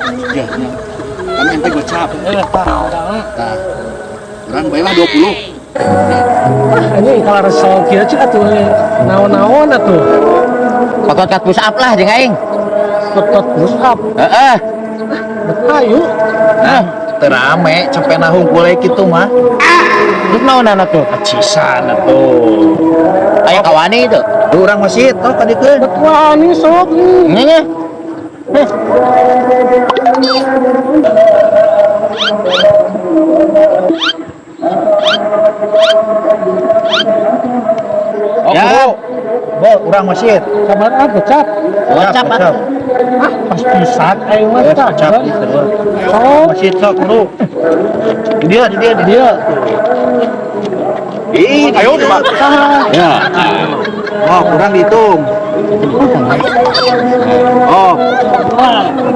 Ya, ya. Kami ente gocap. Tah. Tah. Urang bae lah 20. Ah, anjing kalau resol kieu cik atuh naon-naon atuh. Kotot push up lah jeung aing. Kotot push up. Heeh. Ayo. Hah, Teu rame, cepena hungkul kitu mah. terus naonan atuh? Acisan atuh. Aya kawani itu. Urang masih toh ka dikeun. Wani sok. Nya nya. Heh. Oh, Ya. ya. Bo, urang masih. Sabar ah gocap. Gocap atuh. Ah, pas pisan aing mah tah. Gocap gitu. Sok. Masih sok kudu. Di dia, di dia, di dia. Ih, Ayo, Pak. Ya. Oh, kurang dihitung. Oh.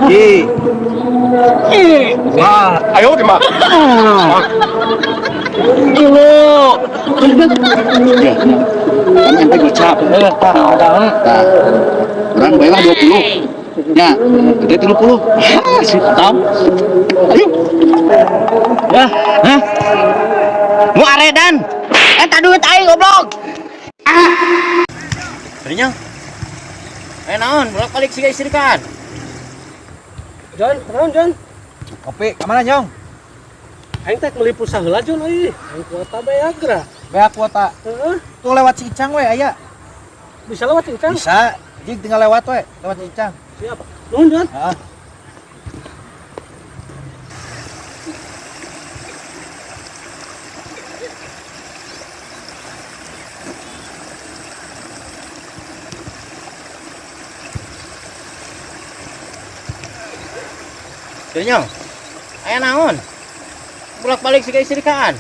Ki. Wah, Ayo, Pak. Kilo. Ya, ya. Kami ente gocap. Tah. Tah. Urang bae lah 20. Ya, ente 30. Ah, si tam. Ayo. Ya, hah? Mu aredan. Eta duit aing goblok. Ah. Nya. Eh naon, bolak-balik siga istirikan. John, naon John? Kopi, kemana Nyong? Aing teh meuli pulsa heula John euy. Aing kuota beak geura. Beak kuota. Heeh. Tuh lewat si Icang we aya. Bisa lewat Icang? Bisa. Jig tinggal lewat we, lewat si Icang. Siap. Nuhun John. Heeh. Nya. Aya naon? Bolak-balik siga istirikan.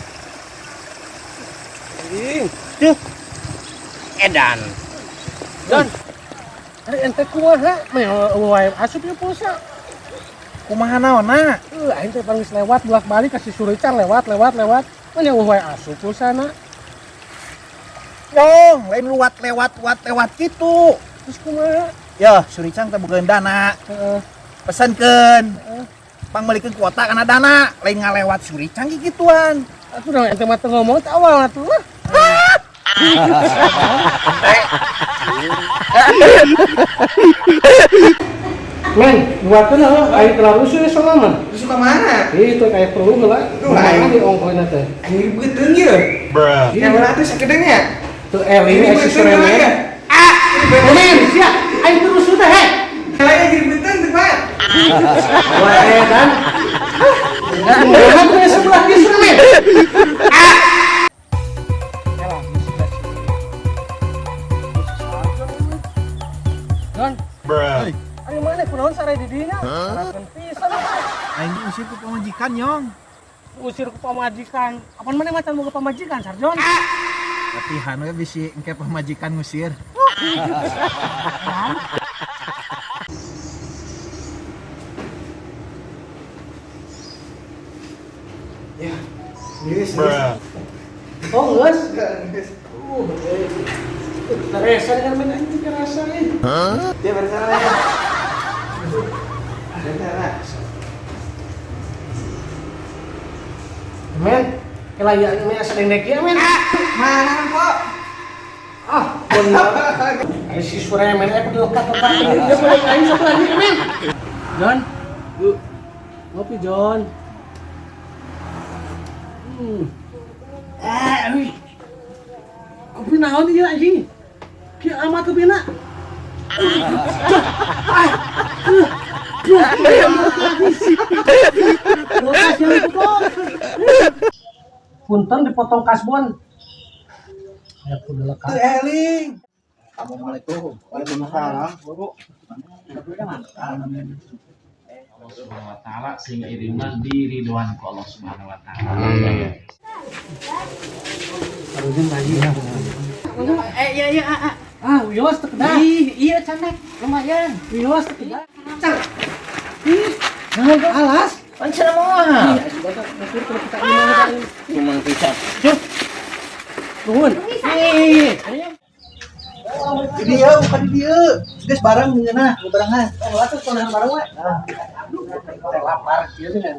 Anjing. Duh. Edan. John. Ari ente kumaha? Meh wae asup ieu pulsa. Kumaha naonna? Aing teh pangis lewat bolak-balik ka si Surican lewat lewat lewat. Mana wae asup pulsana. Nyong, lain luat lewat luat lewat gitu. Terus kumaha? Ya, Suricang teh boga dana. Heeh. Pesankeun. Pangmeulikeun kuota kana dana, lain ngalewat Suricang gituan. Atuh da ente mah teu ngomong teh awal atuh lah. Men, buatkeun heuh aing kelar rusuh ya soalna mah. Lu suka mana? Ih, itu kayak perlu heula. Duh, Kumaha aing. di ongkohna teh. Anjir beuteung ieu. Yang mana tuh sakedeung ya? Tuh eling Ini si beuteung Suremen. ya? Ah, Men, sia, aing teu rusuh teh heh. Lain jadi beuteung teh, Pak. Wah, edan. Kumaha teh sebelah di Suremen. Ah. Don. Ayo mana kunaon sare di dinya? Sarakeun pisan. Aing diusir ku pamajikan, Nyong. Usir ku pamajikan. Apan mana macan boga pamajikan, Sarjon? Latihan we bisi engke pamajikan ngusir. Ya. Geus, geus. Oh, geus. Geus. Terasa dengan main anjing terasa eh. Dia bersalah ya. Bersalah. Men, kelayak men asa dendek ya men. Mana kok? Ah, bener. Ayo si Suremen eh kudu lekat-lekat dia boleh aing sok lagi men. John. Yuk. Ngopi John. Wih. Kopi naon ieu anjing? Kieu amat kopina. Punten dipotong kasbon. Ya kudu lekat. Tuh eling. Assalamualaikum. Waalaikumsalam. Bu. Allah Subhanahu wa taala sehingga ieu diridhoan ku Allah Subhanahu wa taala. Harusnya lagi. Eh iya iya ah, ah. Ah, wios teu kedah. Ih, iya canak lumayan. Wios teu kedah. Ih, naon alas? Pan cenah moal. Iya, sudah ukur kalau kita ini. Cuma pisan. Cuh. Nuhun. Ih. Di dieu, bukan di dieu. Geus bareng ngeunah, barengan. Oh, atuh soalnya bareng we. Teh lapar kieu teh kan.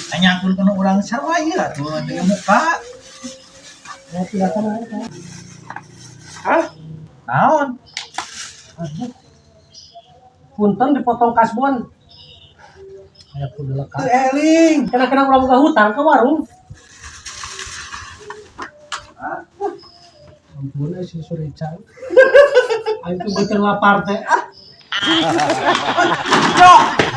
Nanyakeun kana urang sarua ieu atuh teu muka. Hah? Naon? Punten dipotong kasbon. Aya kudu lekat. Teu eling. Kena-kena urang boga hutang ke warung. Ampun eh si Surica. Aing tuh beuteung lapar teh. Ah. Jok.